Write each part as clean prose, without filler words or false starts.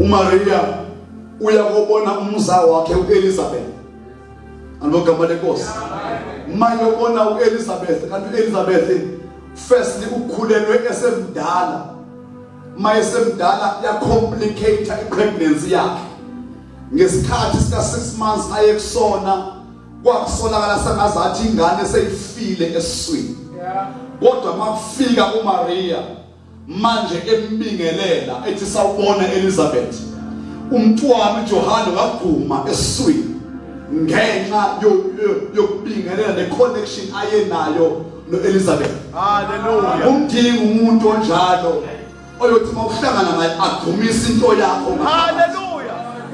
uMaria uya kobona umza wakhe uElizabeth. Anibogama lenkosi. Mayobona uElizabeth, kanti uElizabeth firstly ukhulelwe esemdala. Mayesemdala yacomplicate ipregnancy yakhe. Ngesikhathi sika 6 months aye kusona, kwakusolakala sengazathi ingane seyifile esiswini. Kodwa makufika uMaria manje embingelela ethi, "Sawubona Elizabeth," umntwana uJohane wagquma esiswini ngenxa yokubingelela ne connection ayenayo noElizabeth. Hallelujah. Umdinga umuntu onjalo oyothi mawuhlangana naye agqumise into yakho ngaphakathi. Hallelujah.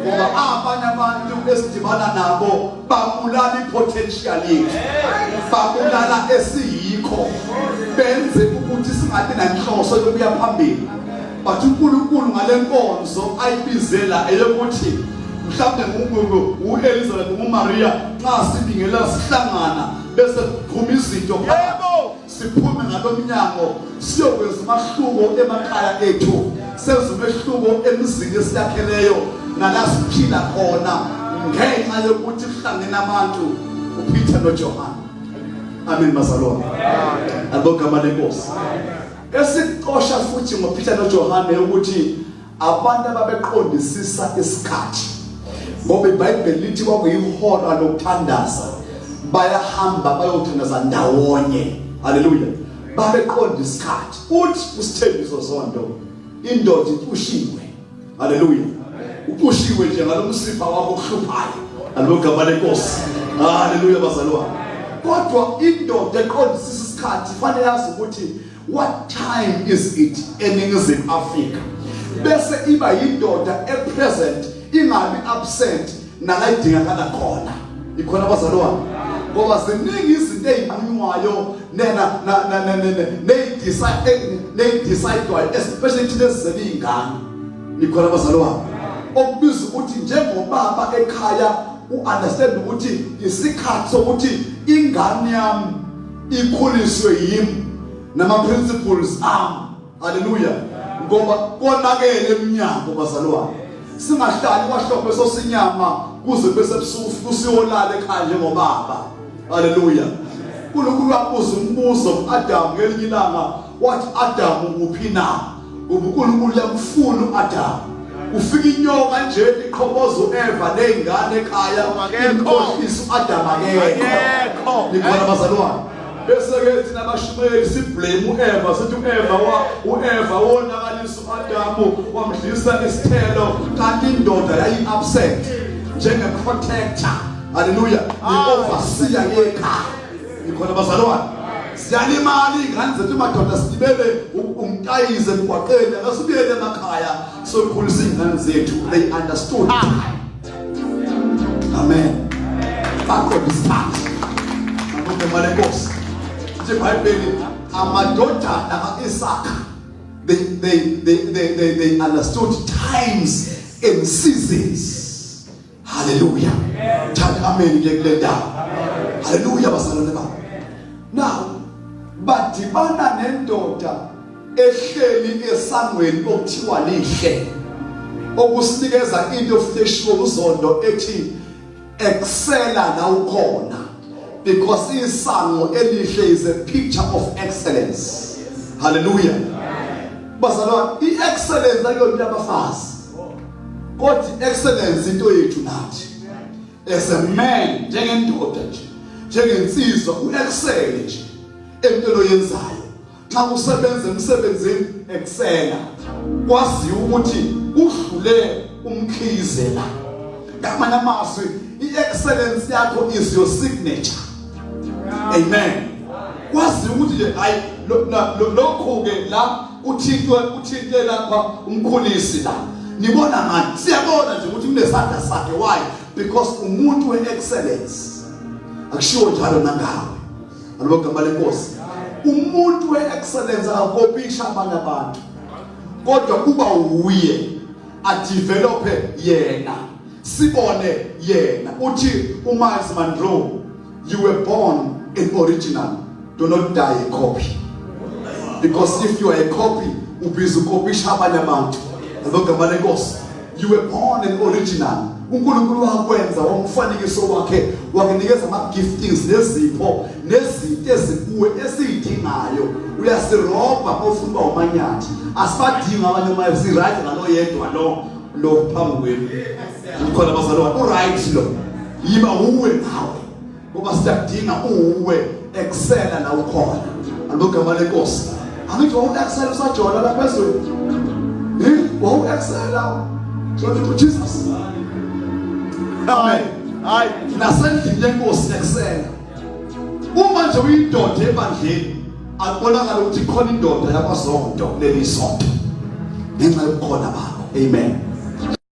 Ngoba abanye abantu esidibana nabo babulala ipotential yethu, babulala esiyikho, benze ukuthi singabi nanhloso yokuya phambili. But uNkulunkulu ngale nkonzo ayibizela eyokuthi mhlawumbe u-Elizabeth, nguMaria, nxa sibingelela sihlangana bese kuphuma izinto phakathi. Siphume ngalomnyango siyokwenza umahluko emakhaya ethu, senze umehluko emizini esiyakheleyo nala siphila khona, ngenxa yokuthi kuhlangene abantu uPeter noJohn. Amen bazalwane, alibogama lenkosi. Esicosha futhi ngoPeter noJohane ukuthi abantu ababeqondisisa isikhathi, ngoba iBhayibheli lithi kwakuyihora lokuthandaza, bayahamba bayothandaza ndawonye. Haleluya, babeqonda isikhathi. Uthi usithembiso sonto indoda icushiwe. Haleluya, ucushiwe nje ngalomsipha wakho okuhluphayo. Alogama lenkosi. Haleluya bazalwane. Kodwa indoda eqondisisa isikhathi fanele yazi ukuthi what time is it eNingizimu Afrika, bese iba yindoda epresent, ingabi absent nala idingakala khona. Ikhona abazalwane? Ngoba ziningi izinto ezinqunywayo nena neyidecide, especially thina esizele izingane. Nikhona abazalwane? Okubiza ukuthi njengobaba ekhaya uunderstand ukuthi isikhathi sokuthi ingane yami ikhuliswe yimi nama principles ami. Haleluya, ngoba konakele eminyango bazalwane. Singahlali kwahlophe sosinyama kuze bese busuku usiyolala ekhaya njengobaba. Haleluya. uNkulunkulu wabuza umbuzo kuAdam ngelinye ilanga, wathi, "Adam, ukuphi na?" Ngoba uNkulunkulu uyamfuna uAdam. Ufika inyoka nje iqhoboza uEva nezingane ekhaya, imkhohlisa, uAdam akekho. Nikhona bazalwane? Bese ke thina abashumayeli siblame uEva, sithi uEva wa uEva wonakalisa uAdamu, wamdlisa isithelo, kanti indoda yayi absent njenge protector. Haleluya, ni-overseer yekhaya. Nikhona bazalwane? Siyalimala iy'ngane zethu madoda, silibele umtayize emgwaqeni. Akasibuyele emakhaya sokhulisa iy'ngane zethu. They understood time. Amen. Baqonda isikhathi. Ngakho lenkosi nje, iBhayibheli, amadodana ka-Isaka, they understood times and seasons. Haleluya, thani amen ke kule ndawo. Haleluya bazalwane bami. Now badibana nendoda ehleli esangweni okuthiwa Lihle, okusinikeza into futhi eshiwo kuzondo ethi excela la ukhona, because isango elihle is a picture of excellence. Hallelujah bazalwane, i-excellence akuyona yabafazi, kodwa i-excellence into yethu nathi as a man, njengendoda nje, njengensizwa, u-excel nje entweni oyenzayo. Xa usebenza emsebenzini, excela, kwaziwa ukuthi udlule uMkhize la. Ngamanye amazwi, i-excellence yakho is your signature. Amen. Kwaziwa ukuthi nje hayi, lokhu ke la kuthintwe, uthinte lapha umkhulisi la, nibona ngani? Siyabona nje ukuthi kunesandla sakhe. Why? Because umuntu we-excellence. Akushiwo njalo nangawe? Alibogama lenkosi. Umuntu we-excellence akakopisha abanye abantu, kodwa kuba uye adevelope yena, sibone yena. Uthi uMiles Monroe, "You were born an original, do not die a copy," because if you are a copy, ubhizi ukopisha abanye abantu. Alibogama lenkosi. You were born an original. uNkulunkulu wakwenza womfanekiso wakhe, wakunikeza ama giftings nezipho nezinto ezikuwe esiyidingayo. Uyasirobha ofuna uba umanyathi. Asibadingi abanye uma si right ngalo yedwa lo lo phambi kwenu. Ukhona bazalwane, u right lo. Yiba uwe nawe. Ngoba siyakudinga uwe excela la ukhona. Alugama lenkosi. Angithi wawu excel usajola la phezulu. Eh, wawu excel. Glory to Jesus. Amen. Hayi, nasendlini yenkosi excel. Uma nje uyindoda ebandleni, akubonakala ukuthi khona indoda yakwaZonto kuleli sonto. Ngenxa yobukhona bakho. Amen.